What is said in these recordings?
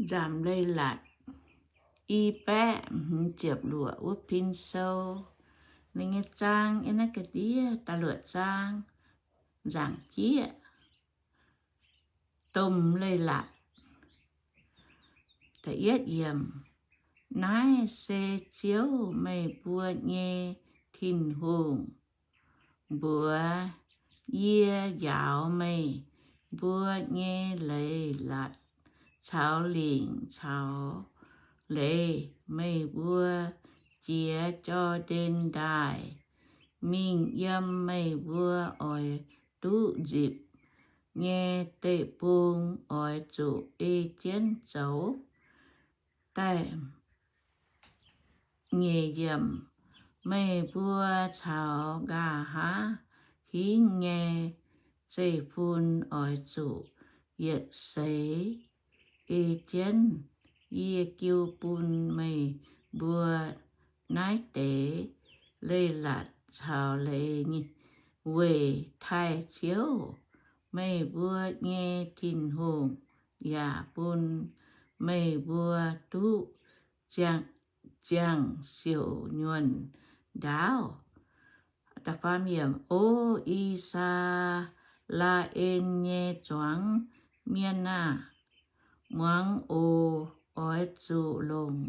Nzamc Leiz-Latc i baeqv hmz ziepc luoqc wuov pin sou. Ninh nyei zaang yiem naaiv ga'ndiev da'luoqc zaang, nzaangc jieqv, domh leiz-latc. Da'yietv yiemc. Naaiv se Ziouv, meih mbuo nyei Tin-Hungh, mbuox, yie njaaux meih mbuo nyei leiz-latc caux lingc caux leiz. Meih mbuo jiex Jor^ndaen Ndaaih mingh yiem meih mbuo oix duqv nzipc nyei deic-bung, oix zuqc ei jienv zoux daaih. Nyeic yiemc. Meih mbuo caux nqa'haav hingv nyei zeiv-fun oix zuqc yietc seix ei jienv. Yie jiu bun meih mbuo naaiv deix leiz-latc caux leiz weic taaih Ziouv, meih mbuo nyei Tin-Hungh, yaac bun meih mbuo duqv ziangh siouc nyuonh ndaauv. O I^saa^laa^en nyei zuangx mienh aah! Muangx oc. Oix zuqc longc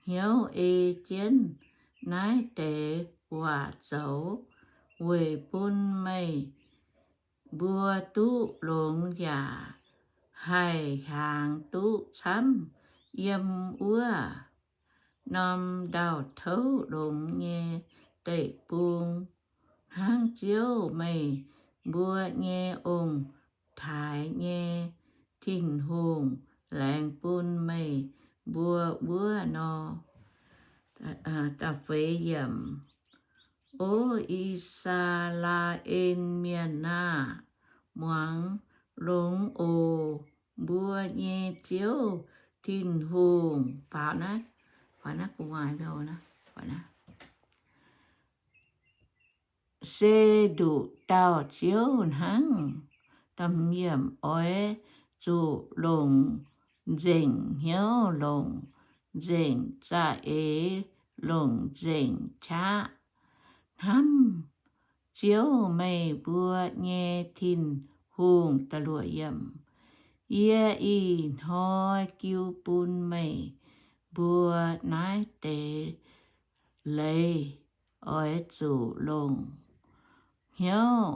hnyouv ei jienv naaiv deix waac zoux, weic bun meih mbuo duqv longx yaac haih hiaangx duqv camv yiem wuov norm ndau-touv longx nyei deic-bung, hnangv Ziouv, meih mbuo nyei ong-taaix nyei Tin-Hungh, laengz bun meih mbuo wuov nor. O I^saa^laa^en Mienh aah! Muangx longx oc. Mbuo nyei Ziouv Tin-Hungh, faaux naaiv, se nduqc dauh Ziouv hnangv. Oix zuqc longc nzengc hnyouv, longc nzengc za'eix, longc nzengc qaqv hnamv Ziouv, meih mbuo nyei Tin-Hungh. Yie ih hnoi jiu bun meih mbuo naaiv deix leiz, oix zuqc longc hnyouv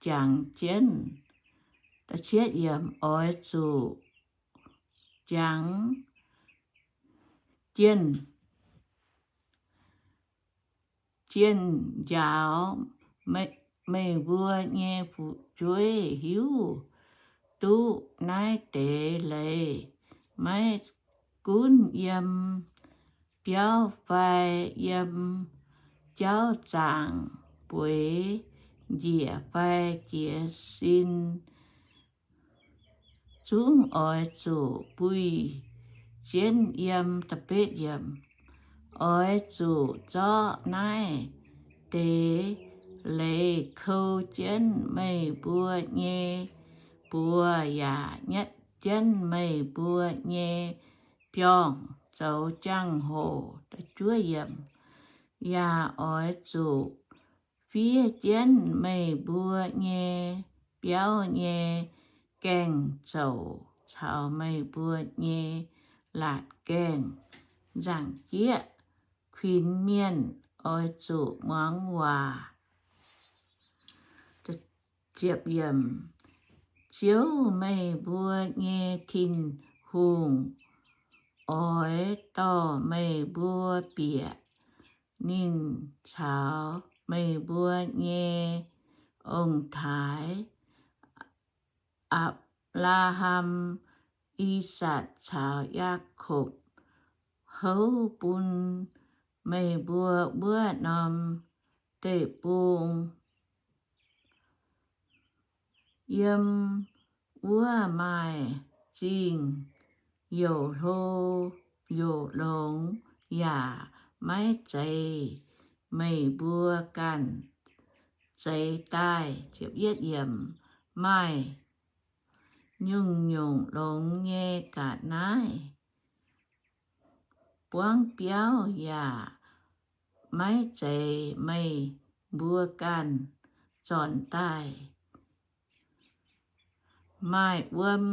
jangx jienv. Oix zuqc jangx jienh, jienh njaaux meih mbuo nyei fu'jueiv hiuv duqv naaiv deix leiz, maiv gunv yiem biauv fai yiem jauv zaangc, bueix njiec fai jiez sin, zungv oix zuqc buih jienv yiem. Oix zuqc zorqv naaiv deix leiz kou jienv meih mbuo nyei buoz yaac nyatv jienv meih mbuo nyei biorngh zoux jangx-hoc. Yaac oix zuqc fiev jienv meih mbuo nyei biauv nyei gaeng-zouc caux meih mbuo nyei laatc gaengh. Nzaangc jieqv, kuinx mienh oix zuqc muangx waac. Ziouv, meih mbuo nyei Tin-Hungh, oix dorh meih mbuo bieqc. Ninh caux meih mbuo nyei ong-taaix, Apc^laa^ham, I^sakc caux Yaakopv, houv bun meih mbuo wuov norm deic-bung. Yiem wuov maaih zingh youc hlo youc longx, yaac maiv zeiz meih mbuo ganh zeix daaih. Maaih nyungc-nyungc longx nyei ga'naaiv buangv biauv yaac maiv zeiz meih mbuo ganh zornc daaih. Maaih wuom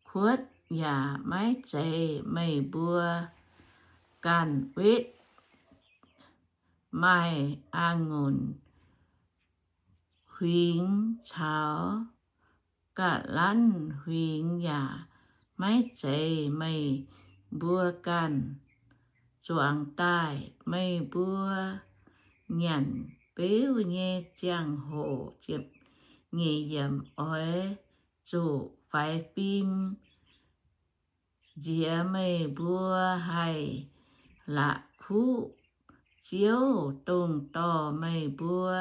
kuotv yaac maiv zeiz meih mbuo ganh wetv. Maaih a'ngunc huingx caux ga'lanv huingx yaac maiv zeiz meih mbuo ganh zuangx daaih. Meih mbuo nyanc beuv nyei ziangh hoc, nyeic yiemc, oix zuqc faix fim nziex meih mbuo haih la'kuqv Ziouv, dongh dorh meih mbuo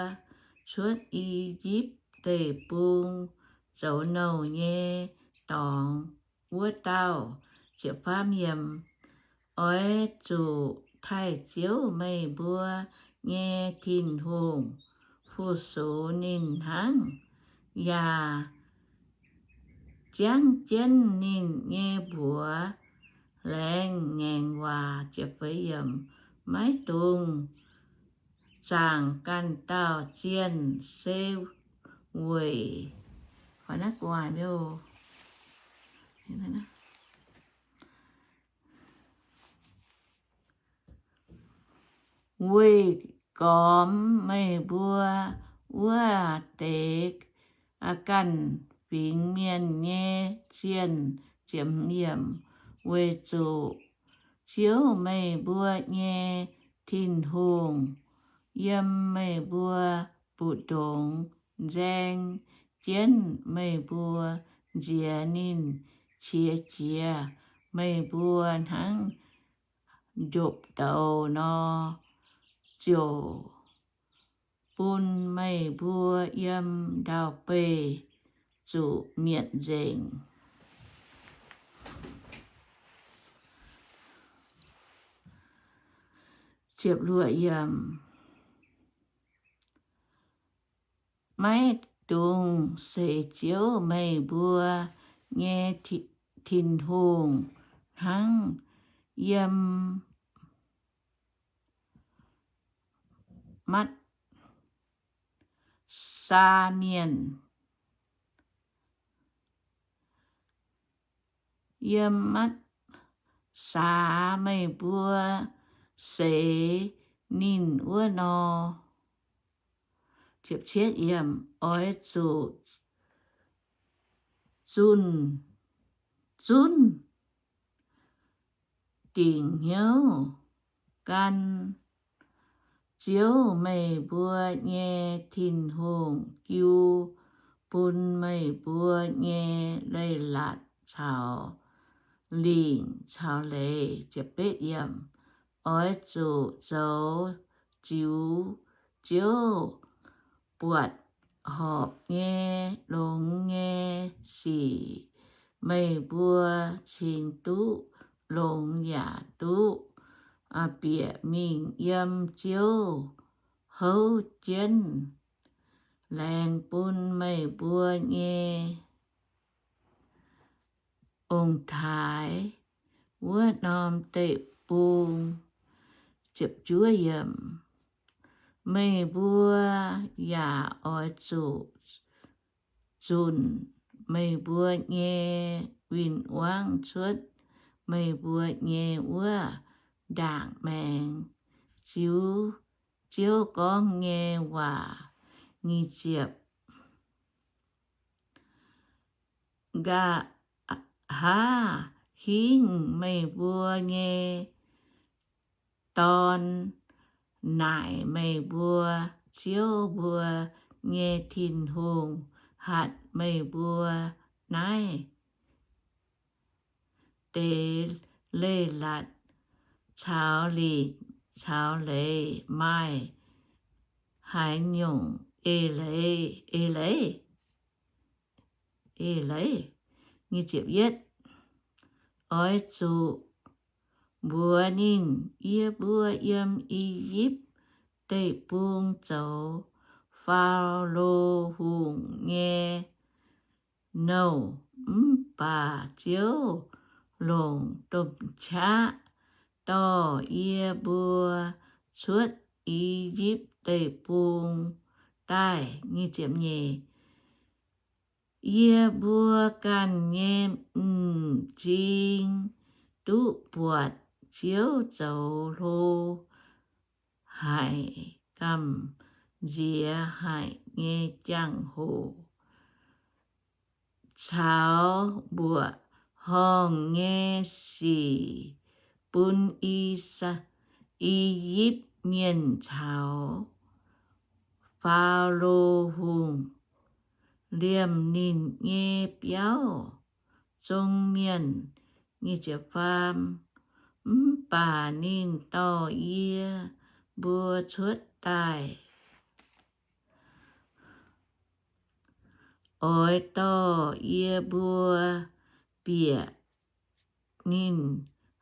cuotv I^yipv Deic-Bung zoux nouh nyei dorngx wuov dauh. Oix zuqc taaih Ziouv, meih mbuo nyei Tin-Hungh, fu-sux ninh hnangv, yaac ziangv jienv ninh nyei mbuox laengz ngaengc waac. Maiv dungx zaangc ganh dauh zienh, se weic weic gormx meih mbuo wuov deix ganh fingx mienh nyei zienh. Weic zuqc Ziouv, meih mbuo nyei Tin-Hungh, yiem meih mbuo mbu'ndongx nzaeng jienv meih mbuo, nziex ninh qiex jiez meih mbuo hnangv njopv douz nor, ziouc bun meih mbuo yiem ndau-beih zuqc mietc nzengc. Maiv dungx seix Ziouv, meih mbuo nyei Tin-Hungh, hnangv yiem Matv^saa Mienh, yiem Matv^saa meih mbuo seix ninh wuov nor. Oix zuqc zunh, zunv dingc hnyouv gan Ziouv, meih mbuo nyei Tin-Hungh, jiu bun meih mbuo nyei leiz-latc caux lingc caux leiz. Oix zuqc zoux ziux Ziouv buatc horpc nyei longx nyei sic. Meih mbuo cingx duqv longx yaac duqv bieqc mingh yiem Ziouv houv jienv laengz bun meih mbuo nyei ong-taaix wuov norm deic-bung. Meih mbuo yaac oix zuqc zunc meih mbuo nyei win-wangv cuotv meih mbuo nyei wuov ndaangc maengx, ziux Ziouv gorngv nyei waac. Nyic ziepc, nqa'haav hingv meih mbuo nyei dorn naaic meih mbuo, Ziouv mbuo nyei Tin-Hungh hatc meih mbuo naaiv deix leiz-latc caux lingc caux leiz maaih haaix nyungc eix leiz, eix leiz. Oix zuqc mbuox ninh, yie mbuo yiem I^yipv Deic-Bung zoux Faalo Hungh nyei nouh. mv baac Ziouv longc domh qaqv dorh yie mbuo cuotv I^yipv Deic-Bung daaih. Yie mbuo ganh nyei m'zing duqv buatc Ziouv zoux hlo haic gamh nziex haic nyei jangx-hoc caux mbuoqc horngh nyei sic bun I^saa, I^yipv Mienh caux Faalo Hungh liemh ninh nyei biauv zong mienh. Mv baac ninh dorh yie mbuo cuotv daaih, oix dorh yie mbuo bieqc ninh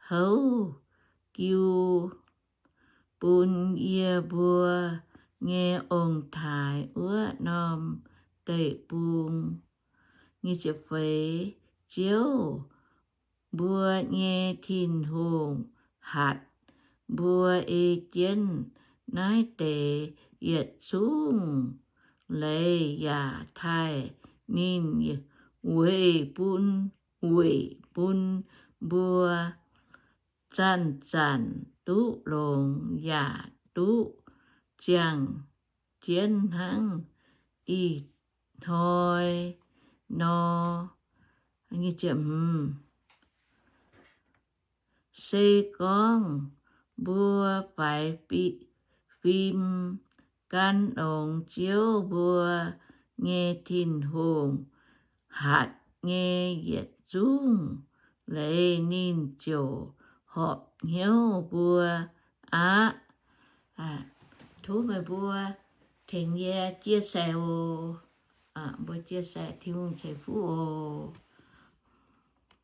houv jiu bun yie mbuo nyei ong-taaix wuov norm deic-bung. Ziouv mbuo nyei Tin-Hungh hatc mbuo ei jienv naaiv deix yietc zungv leiz yaac taaih ninh weic bun, weic bun mbuo zanc-zanc duqv longx yaac duqv ziangh jienv hnangv ih hnoi nor. Se gorngv mbuo faix fim gan longx Ziouv mbuo nyei Tin-Hungh hatc nyei yietc zungv leiz, ninh ziouc horpc hnyouv mbuo aqv. Tov meih mbuo tengx yie chia sẻ oc. Mbuo chia sẻ Tin-Hungh ceix fuqv oc.